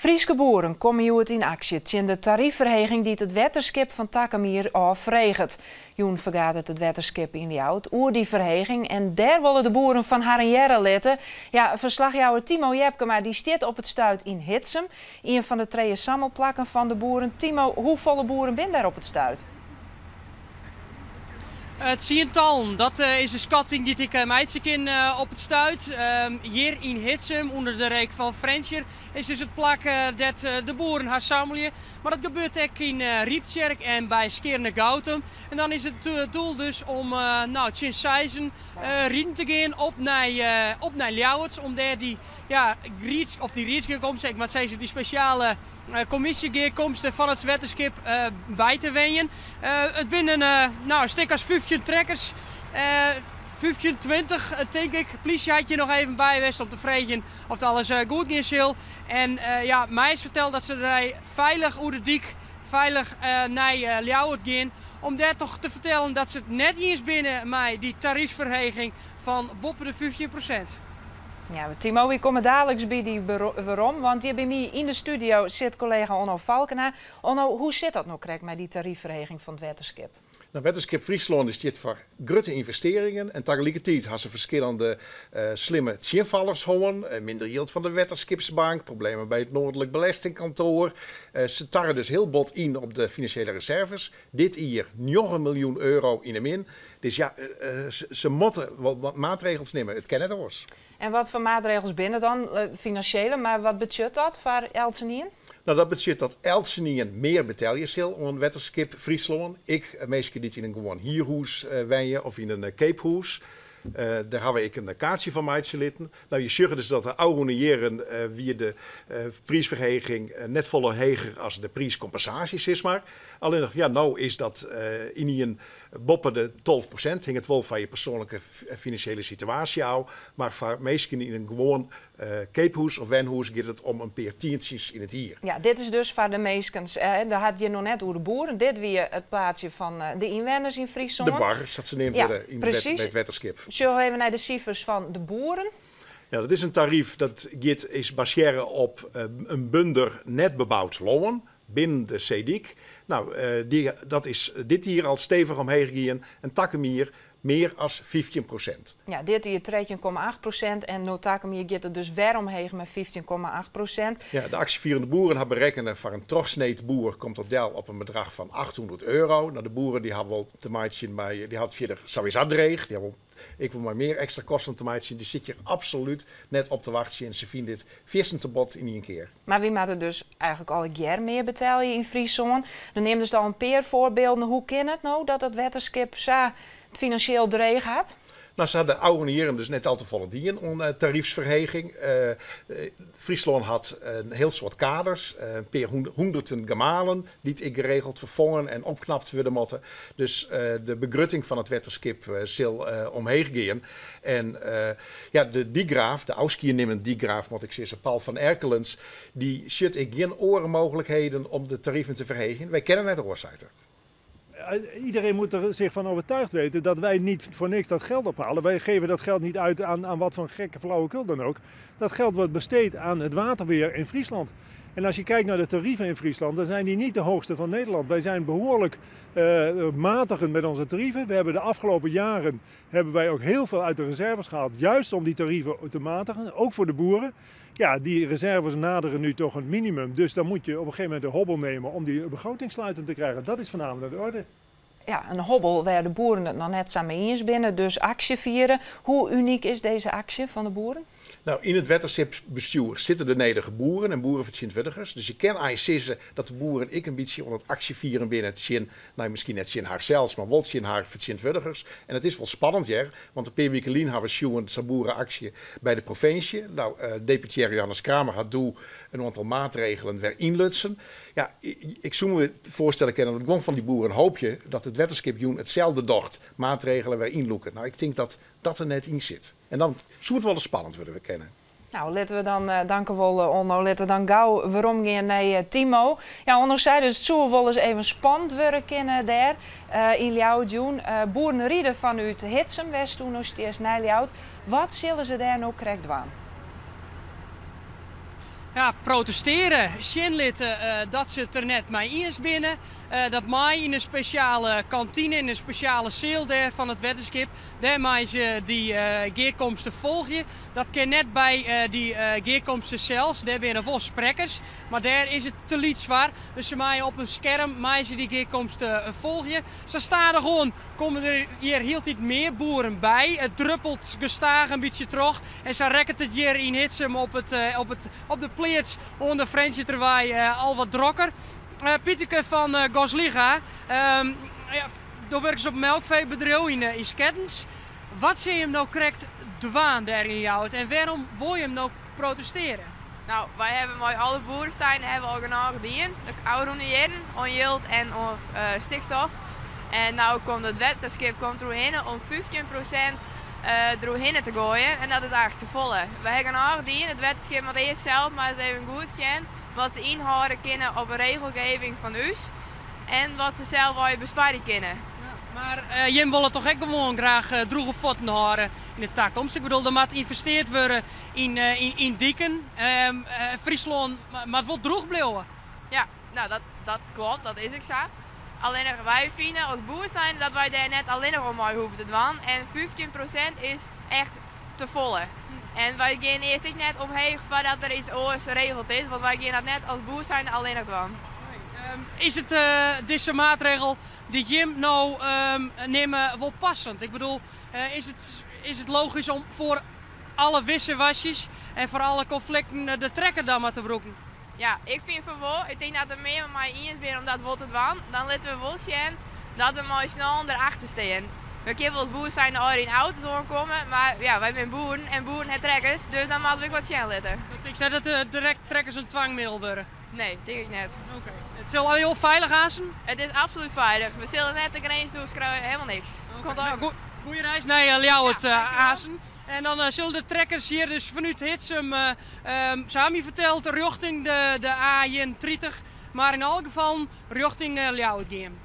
Fryske boeren komme hjoed yn aksje tsjin de taryfferheging dy't it wetterskip fan takom jier ôf freget. Jûn fergaderet it wetterskip yn Ljouwert oer dy ferheging en dêr wolle de boeren fan harren hearre litte. Ja, ferslachjouwer Timo Jepkema dy stiet op it stuit yn Hitsum, ien fan de trije sammelplakken fan de boeren. Timo, hoefolle boeren binne dêr op it stuit? Tsientallen, dat is de skatting dy't ik meitsje kin op it stuit. Hjir yn Hitsum, ûnder de reek fan Frjentsjer, is dus it plak dêr't de boeren har sammelje. Mar dat gebeurt ek yn Ryptsjerk en by Skearnegoutum. En dan is it doel dus om no, tsjin seizen riden te gean op nei, op nei Ljouwert. Om dêr dy, ja, rieds, of dy riedsgearkomste, ik moat sizze dy spesjale kommisjegearkomste fan it wetterskip by te wenjen. It binne in stik as 15 trekkers. 15, 20 tink ik. Plysje hat hjir noch even by west om te freegjen oft alles goed gean sil. En ja, my is ferteld dat se der feilich oer de dyk, feilich nei Ljouwert gean. Om dêr toch te fertellen dat se it net iens binne mei dy taryfferheging fan boppe de 15%. Ja, Timo, wy komme daliks by dy werom, want hjir by my yn de studio sit kollega Onno Falkena. Onno, hoe sit dat no krekt mei dy taryfferheging fan it wetterskip? Nou, Wetterskip Fryslân stiet foar grutte ynvestearringen en tagelikertiid ha se ferskillende slimme tsjinfallers hân. Minder jild fan de Wetterskipsbank, problemen by it Noardlik Belestingkantoar. Se tarre dus hiel bot yn op de finansjele reserves. Dit jier 9 miljoen euro yn 'e min. Dus ja, se moatte wol wat maatregels nimme. It kin net oars. En wat foar maatregels binne dan finansjele, mar wat betsjut dat foar eltsenien? Nou, dat betsjut dat eltsenien mear betelje sil oan Wetterskip Fryslân. Ek minsken dy't yn in gewoan hierhûs wenje of yn in keaphûs. Dêr hawwe ik in kaartsje fan meitsje litten. No, je sjogge dus dat de ôfrûne jierren wie de priisferheging net folle heger as de priiskompensaasje, sis mar. Allinnich, ja, no is dat ynien boppe de 12%. Hinget wol fan je persoanlike finansjele situaasje ôf. Mar foar minsken yn in gewoan keaphûs of wenhûs giet it om in pear tientsjes yn it jier. Ja, dit is dus foar de minsken. Dêr hat hjir noch net oer de boeren. Dit wie it plaatsje fan de ynwenners yn Fryslân. De boargers, sa't se neamd wurde yn by it wetterskip. Sjogge we even nei de sifers fan de boeren. Ja, dat is in taryf dat giet, is basearre op in bunder net beboud lân binnen de seedyk. Nou, dy, dat is dit jier al stevich omheech gien en takom jier mear as 15%. Ja, dit jier 13,8% en no takom jier giet it dus wer omheech mei 15,8%. Ja, de aksjefierende boeren ha berekkene foar in trochsneed boer komt dat del op in bedrach fan 800 euro. Nou, de boeren dy ha wol te meitsjen mei, dy ha it fierder sawiesa dreech. Dy ha wol ek wol mei mear ekstra kosten te meitsjen. Dy sit hjir absolút net op te wachtsjen en se fine dit fierstente bot yn ien kear. Mar wy moatte dus eigentlik allegear mear betelje yn Fryslân. Dan neamdest al in pear foarbylden. Hoe kin it no dat it wetterskip sa it finansjeel dreech hat? Nou, se ha de ôfrûne jierren dus net al te folle dien oan taryfsferheging. Fryslân hat in hiel soad kaders, in pear hûnderten gemalen dy't ek geregeld ferfongen en opknapt wurde moatte. Dus de begrutting fan it wetterskip sil omheech gean. En ja, de dykgraaf, de ôfskienimmend dykgraaf moat ik sizze, Paul van Erkelens, dy sjocht ek gjin oare mooglikheden om de tariven te ferheegjen. Wy kinne net oars, seit er. Iedereen moet er zich van overtuigd weten dat wij niet voor niks dat geld ophalen. Wij geven dat geld niet uit aan wat voor gekke flauwekul dan ook. Dat geld wordt besteed aan het waterbeheer in Friesland. En als je kijkt naar de tarieven in Friesland, dan zijn die niet de hoogste van Nederland. Wij zijn behoorlijk matigend met onze tarieven. We hebben de afgelopen jaren hebben wij ook heel veel uit de reserves gehaald, juist om die tarieven te matigen, ook voor de boeren. Ja, die reserves naderen nu toch een minimum. Dus dan moet je op een gegeven moment de hobbel nemen om die begroting sluitend te krijgen. Dat is vanavond aan de orde. Ja, in hobbel wêr't de boeren it noch net sa mei iens binne, dus aksje fiere. Hoe unyk is dizze aksje fan de boeren? Nou, yn it wetterskipsbestjoer sitte de nedige boeren en boerefertsjintwurdigers. Dus je kin eins sizze dat de boeren ek in bytsje oan it aksjefieren binne tsjin, no miskien net tsjin harsels, mar wol tsjin har fertsjintwurdigers. En it is wol spannend hear, want in pear wiken lyn hawwe we sjoen sa'n boere-aksje by de provinsje. Nou, deputearre Johannes Kramer hat doe in oantal maatregelen wer ynlutsen. Ja, ik soe my foarstelle kinne dat guon fan dy boeren hoopje dat it wetterskip jûn itselde docht, maatregelen wer ynlûke. Nou, ik tink dat dat der net yn sit. En dan soe it wolris spannend wurde kinne. Nou, litte we dan, dankewol Onno, litte we dan gau weromgean nei Timo. Ja, Onno sei dus, it soe wolris even spannend wurde kinne dêr yn Ljouwert jûn. Boeren ride fanút Hitsum, wêr'tsto no stiest, nei Ljouwert. Wat sille se dêr no krekt dwaan? Ja, protesteare, sjen litte dat se it der net mei iens binne. Dat mei yn in spesjale kantine, yn in spesjale seal dêr fan it wetterskip. Dêr meie se dy gearkomste folgje. Dat kin net by dy gearkomste sels, dêr binne wol sprekkers, mar dêr is it te lyts foar. Dus se meie op in skerm meie se dy gearkomste folgje. Sa stadichoan komme der hjir hieltyd mear boeren by. It druppelt gestaach in bytsje troch en sa rekket it hjir yn Hitsum op it op it op de pleats oan de Frjentsjerterwei al wat drokker. Pieterke fan Gosliga, do wurkest op in melkfeebedriuw yn Skettens. Wat sille jim no krekt dwaan dêr yn Ljouwert en wêrom wolle jim no protestearje? No, wy hawwe mei alle boeresteinen hawwe al genôch dien de ôfrûne jierren oan jild en oan stikstof. En no komt it wetterskip komt deroerhinne om 15% deroerhinne te goaien en dat is eigentlik te folle. Wy hawwe genôch dien, it wetterskip moat earst sels mar ris even goed sjen wat se ynhâlde kinne op 'e regelgeving fan ús en wat se sels allegear besparje kinne. Mar jim wolle toch ek gewoan graach drûge fuotten hâlde yn de takomst? Ik bedoel, der moat ynvesteard wurde yn diken. Fryslân moat wol drûch bliuwe. Ja, no dat, dat kloppet, dat is ek sa. Allinnich wy fine as boer zijnde dat wy dêr net allinnich oan mei hoege te dwaan en 15% is echt te folle. En wy gean earst ek net omheech foardat der iets oars regeld is, want wy gean dat net as boer zijnde allinnich dwaan. Is it dizze maatregel dy't jim no nimme wol passend? Ik bedoel, is it, is it logysk om foar alle wissewasjes en foar alle konflikten de trekker dan mar te brûken? Ja, ik fyn fan wol. Ik tink dat der mear mei my iens binne om dat wol te dwaan. Dan litte we wol sjen dat we mei syn allen derachter stean. We kinne wol as boer zijnde allegear yn auto's oankomme, mar ja, wy binne boeren en boeren ha trekkers, dus dan moatte we ek wat sjen litte. Tinkst net dat de direkt trekkers in twangmiddel wurde? Nee, tink ik net. Oké. It sil allegear feilich aansen? It is absolút feilich. We sille net de grins oerskriuwe, helemaal niks. Komt okay. Goeie reis nei Ljouwert, ja, aansen. En dan sille de trekkers hjir dus fanút Hitsum, se ha my ferteld, rjochting de A31, mar yn alle gefallen rjochting Ljouwert gean.